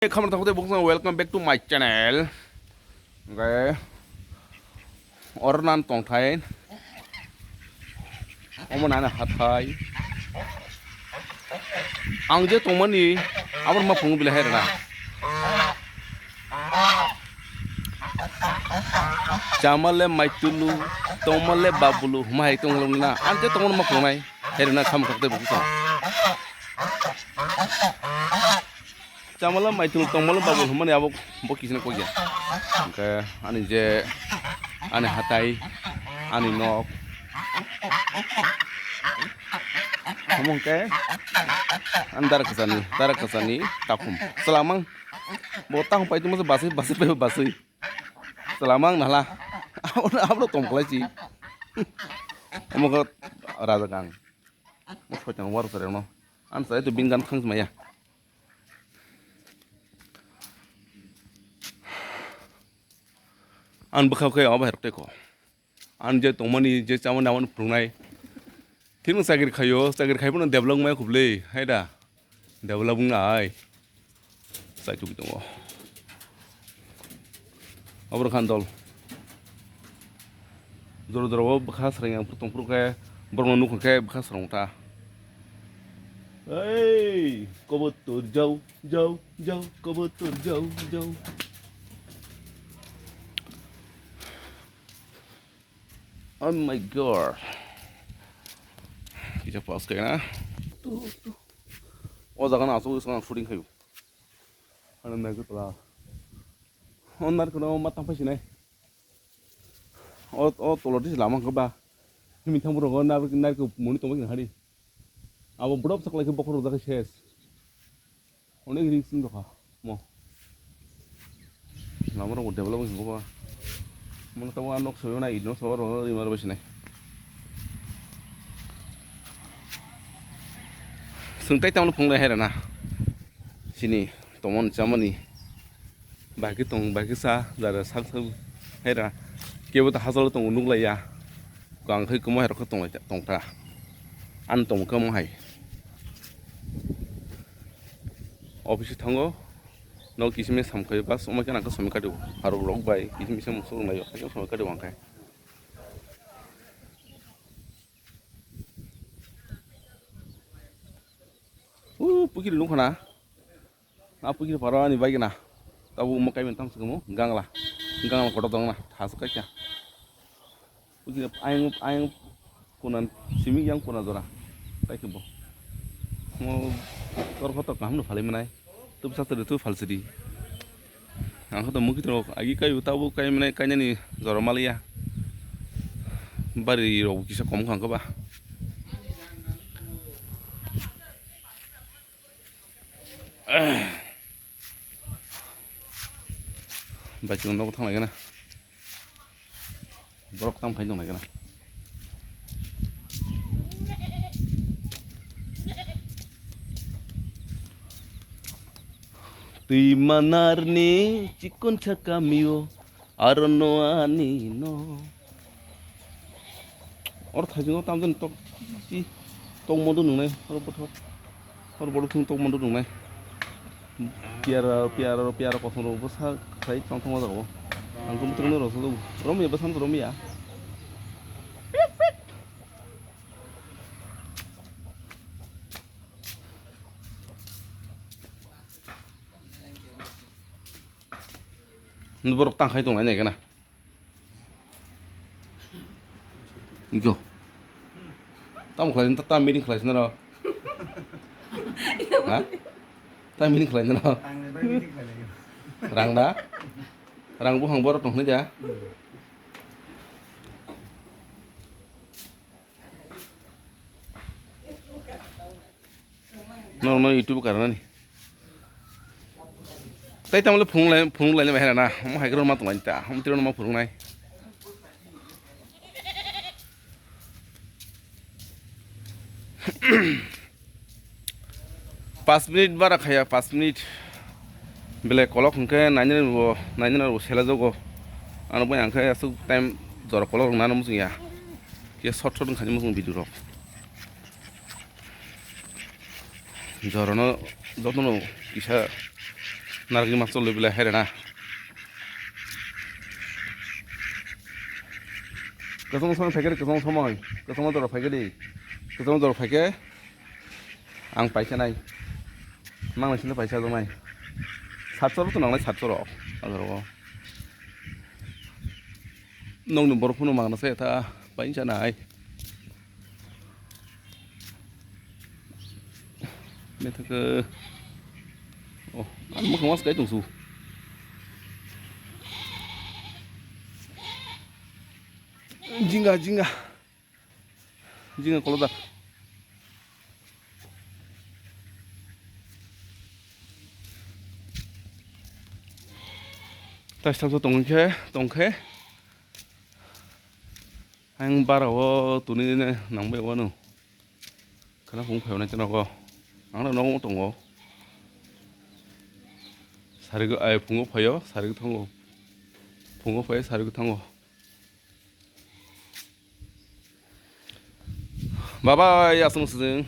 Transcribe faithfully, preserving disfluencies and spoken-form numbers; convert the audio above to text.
Khamar thangkhe bukung, welcome back to my channel. Hwnkhe oro nang tongthai, omo nana hathai. Ang je tongmani, aboni ma phungo belai hai rwna. Chamale maitulu, tongmale babulu, huma hai tongmani na. Ang je tongmani ma phungnai, hai rwna khamar thangkhe bukung. Chamala maitul tongmalo babul hwnmani abo bo kisino kok ya. Hwnkhe ani je ani hatai, ani nok. Omo hwnkhe ani dara kwchani, dara kwchani takhum. Chwlamang bo takhum paitwma se basui, basui, basui, basui. Chwlamang nahla. Abono, abono tom khlai si. Omo khe raja gang. Mo soitang waro sare no. An sai to bin gan khang maya. An bwkha khe obo hai rok tei ko. An je tongmani, je chamani, aboni phwrwngnai. Thik nwng chakri khaio, chakri khai phano develop wngmaya khublwi, hai da? Develop wngnai. Chai tugwi tongo. Aboro khan dol. Jora jora o bwkha srang yang tong phuru khe borokno nukha khe bwkha srang ta. Ei, kobotor jau, jau, jau, kobotor jau, jau. Oh my God. Kisa pas kaya na. Tu, tu. O jaga na asuk isang shooting khayu. Ano nai ko tla. O nar kono ma tang phai sinai. O, o tolo dis lama ko ba. Himi thang bro ko na, na ko muni tong ba hari. Abo bro sa klai ko bokhor jaga ses. Onek risk wng tongkha mo. Lama rok bo develop wngkha ba. Mo tabo a nok soyo na ino soyo ro rimar bai sinai. Swng tai tamo phunglai hai rana. Sini tomon chamani. Bagi tong, bagi sa, jara sak sak hai ra. Kebo ta hajalo tongo nuklaiya. Kang khai komo hai rok tong lai tong ta. An tong kamo hai. Office thango, no kisime samkhayo, bas, omo khe nang khe somoi kadi o. Harok rok bai kisime se musuk rok naio, haikhe somoi kadi o ang khe. O pukiri nukha na, a pukiri paro ani bai gana. Tabuk omo kaiman tamo swkamo gangla, gangla kotor tongna thaswk kaikha. Ayang, ayang kuna simi yang kuna jora. Tai khe bo. Mo tor photo kaham no phalwi manai. Tub sa tari tu phalsidi. Ang khe to muki to agi kayu tabu kai manai kainani jora maliya. Bari rok kisa kom khang ba. Bai chwng nogo thang lai gana. Borok tam khai tong lai gana. Twi manarni chikon chaka mio. Aro no ani no. Oro thaichungo tamjani tok chi tok mondo nungnai oro bothor. Oro bothor thung tok mondo nungnai. Piara, piara, piara kosom rok bwsa khai tong tong jago. Ang kum tung no rosok romya bwsa romya. Borok tang khai tong lai nai gana. Igo. Tamo khlai ta, ta meeting khlai sinaro. Ha? Ta meeting khlai sinaro. Rang da? Rang buphang borok tong hwnwi da? Norokno YouTube karnani. Tai tamle phunglai phunglai bai hera na. Omo hai khe ma tonglaini ta. Omo tiro ma phungnai. Pas minute bara khaya, pas minute. Belai kolok hwnkhe nainani bo, nainani bo sela jogo. Ano bai ang khe aswk time jora kolok rwna ano muchung ya. Khe short short wngkha ni muchung video rok. Jorano jotono kisa Narikni masa loi belai hai rwna. Kwchangma somoi phaikhe, kwchangma somoi, kwchangma jora phaikhe di. Kwchangma jora phaikhe ang paisa nai. Mang naisile paisa jaknai. Satso rok to nangnai, satso rok. Ajaro. Nokni borok phano mangna se ta paisa nai. Methake. Oh, ang mwkhang was kai tongsu. Jinga, jinga. Jinga kolodar. Taistamsa tongkhe, tongkhe. Ang bara o tuni ne nangbai wano. Khana phung phaio nai teno go. Ang no nogo tongo. Sarigo ai phungo phaio, sarigo thango. Phungo phaio, sarigo thango. Baba ya sung sung.